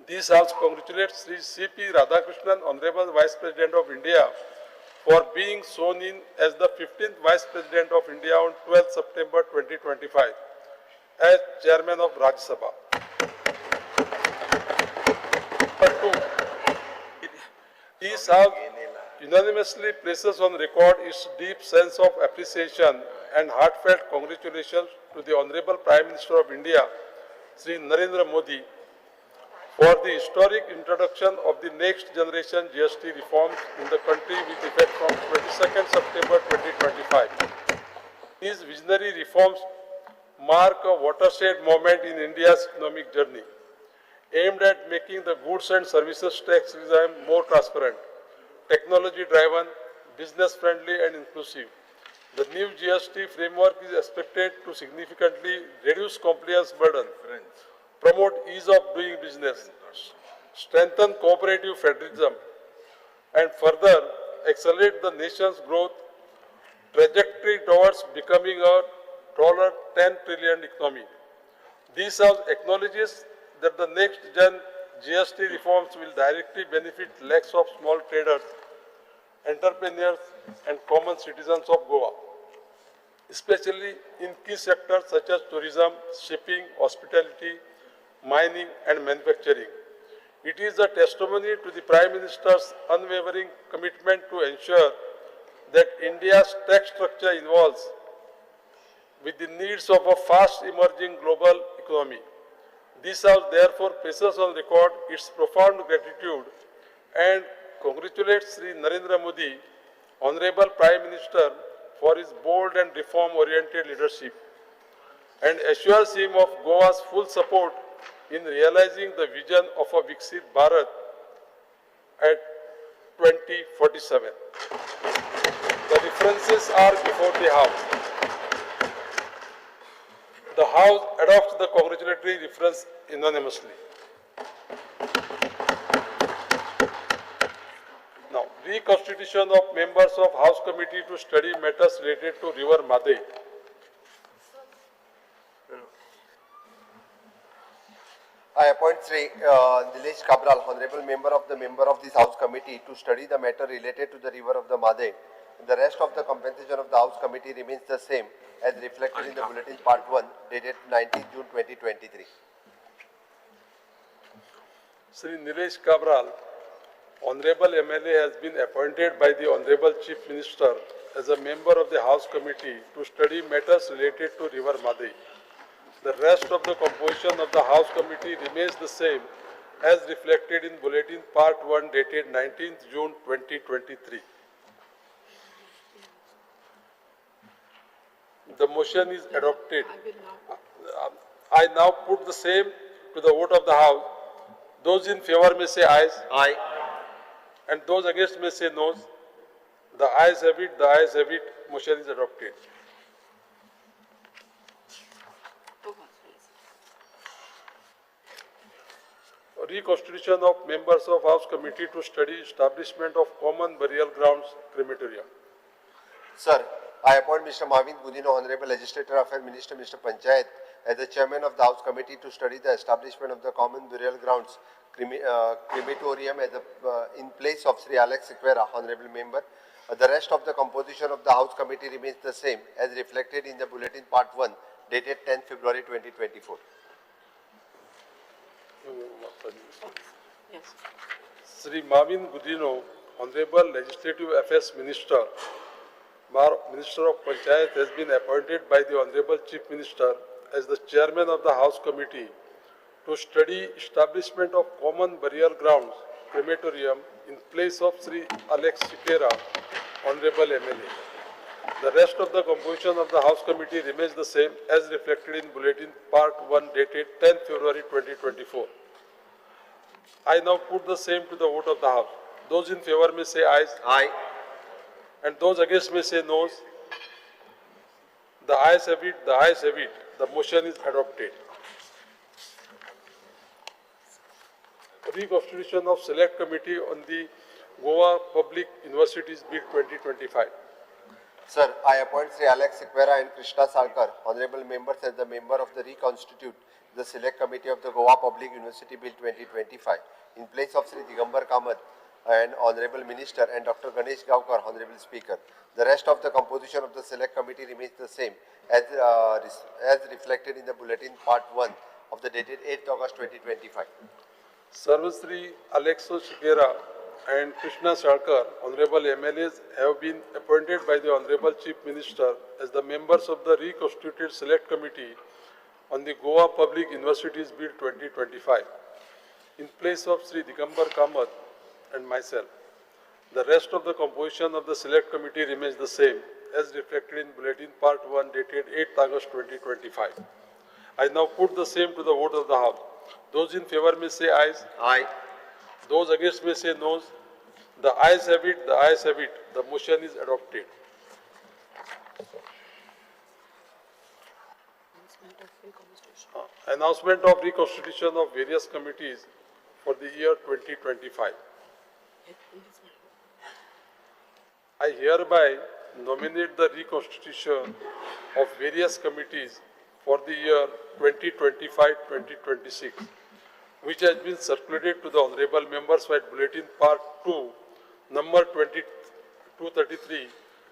P: This House congratulates Sri C.P. Radhakrishnan, Honorable Vice President of India, for being sworn in as the 15th Vice President of India on 12th September 2025 as Chairman of Rajya Sabha. Number two, this House unanimously places on record its deep sense of appreciation and heartfelt congratulations to the Honorable Prime Minister of India, Sri Narendra Modi, for the historic introduction of the next generation GST reforms in the country with effect from 22nd September 2025. These visionary reforms mark a watershed moment in India's economic journey, aimed at making the goods and services tax regime more transparent, technology-driven, business-friendly and inclusive. The new GST framework is expected to significantly reduce compliance burden, promote ease of doing business, strengthen cooperative federalism, and further accelerate the nation's growth trajectory towards becoming a $10 trillion economy. This House acknowledges that the next gen GST reforms will directly benefit lakhs of small traders, entrepreneurs, and common citizens of Goa, especially in key sectors such as tourism, shipping, hospitality, mining, and manufacturing. It is a testimony to the Prime Minister's unwavering commitment to ensure that India's tax structure evolves with the needs of a fast emerging global economy. This House therefore places on record its profound gratitude and congratulates Sri Narendra Modi, Honorable Prime Minister, for his bold and reform-oriented leadership, and assures him of Goa's full support in realizing the vision of a Viksit Bharat at 2047. The references are before the House. The House adopts the congratulatory reference unanimously. Now, reconstitution of members of House Committee to study matters related to River Mhadei.
B: I appoint Sri Nilesh Cabral, Honorable Member of the Member of this House Committee, to study the matter related to the river of the Mhadei. The rest of the compensation of the House Committee remains the same as reflected in the Bulletin Part 1 dated 19 June 2023.
P: Sri Nilesh Cabral, Honorable MLA, has been appointed by the Honorable Chief Minister as a member of the House Committee to study matters related to River Mhadei. The rest of the composition of the House Committee remains the same as reflected in Bulletin Part 1 dated 19th June 2023. The motion is adopted. I now put the same to the vote of the House. Those in favor may say ayes.
B: Aye.
P: And those against may say noes. The ayes have it, the ayes have it. Motion is adopted. Reconstitution of members of House Committee to study establishment of common burial grounds crematorium.
B: Sir, I appoint Mr. Mauvin Godinho, Honorable Legislator Affairs Minister, Mr. Panchayat, as the chairman of the House Committee to study the establishment of the common burial grounds crematorium as in place of Sri Alex Sequeira, Honorable Member. The rest of the composition of the House Committee remains the same as reflected in the Bulletin Part 1 dated 10 February 2024.
R: Yes.
P: Sri Mauvin Godinho, Honorable Legislative Affairs Minister, Minister of Panchayat, has been appointed by the Honorable Chief Minister as the chairman of the House Committee to study establishment of common burial grounds crematorium in place of Sri Alex Sequeira, Honorable MLA. The rest of the composition of the House Committee remains the same as reflected in Bulletin Part 1 dated 10 February 2024. I now put the same to the vote of the House. Those in favor may say ayes.
B: Aye.
P: And those against may say noes. The ayes have it, the ayes have it. The motion is adopted. Reconstitution of Select Committee on the Goa Public Universities Bill 2025.
B: Sir, I appoint Sri Alex Sequeira and Krishna Salkar, Honorable Members, as the member of the reconstitute the Select Committee of the Goa Public University Bill 2025 in place of Sri Digambar Kamath and Honorable Minister and Dr. Ganesh Gaonkar, Honorable Speaker. The rest of the composition of the Select Committee remains the same as reflected in the Bulletin Part 1 of the dated 8th August 2025.
P: Sarvasri Alexo Sequeira and Krishna Salkar, Honorable MLAs, have been appointed by the Honorable Chief Minister as the members of the reconstituted Select Committee on the Goa Public Universities Bill 2025 in place of Sri Digambar Kamath and myself. The rest of the composition of the Select Committee remains the same as reflected in Bulletin Part 1 dated 8th August 2025. I now put the same to the vote of the House. Those in favor may say ayes.
B: Aye.
P: Those against may say noes. The ayes have it, the ayes have it. The motion is adopted. Announcement of reconstitution of various committees for the year 2025. I hereby nominate the reconstitution of various committees for the year 2025-2026, which has been circulated to the honorable members by Bulletin Part 2, number 2233,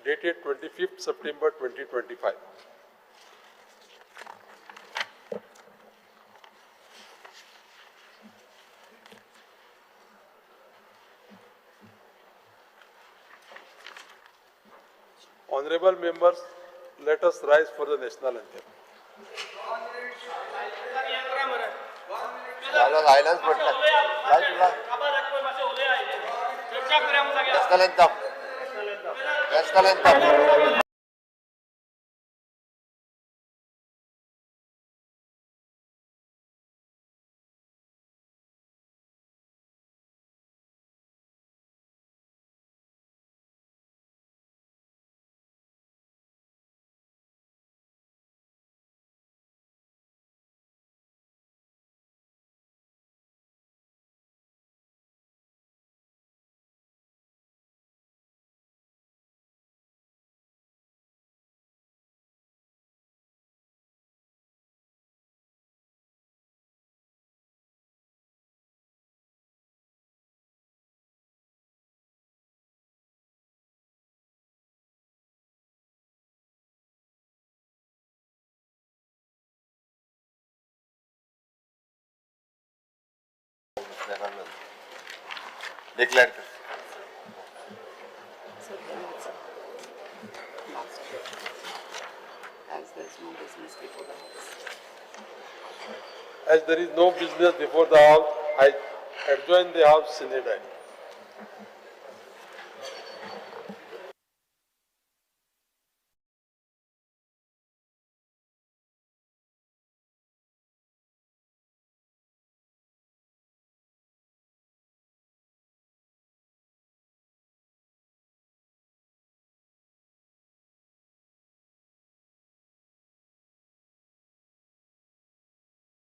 P: dated 25th September 2025. Honorable members, let us rise for the national anthem.
B: Silence म्हटलं लाय तुला national anthem, national anthem.
A: Declare कर.
R: As there is no business before the house.
P: As there is no business before the house, I adjourn the house sine die.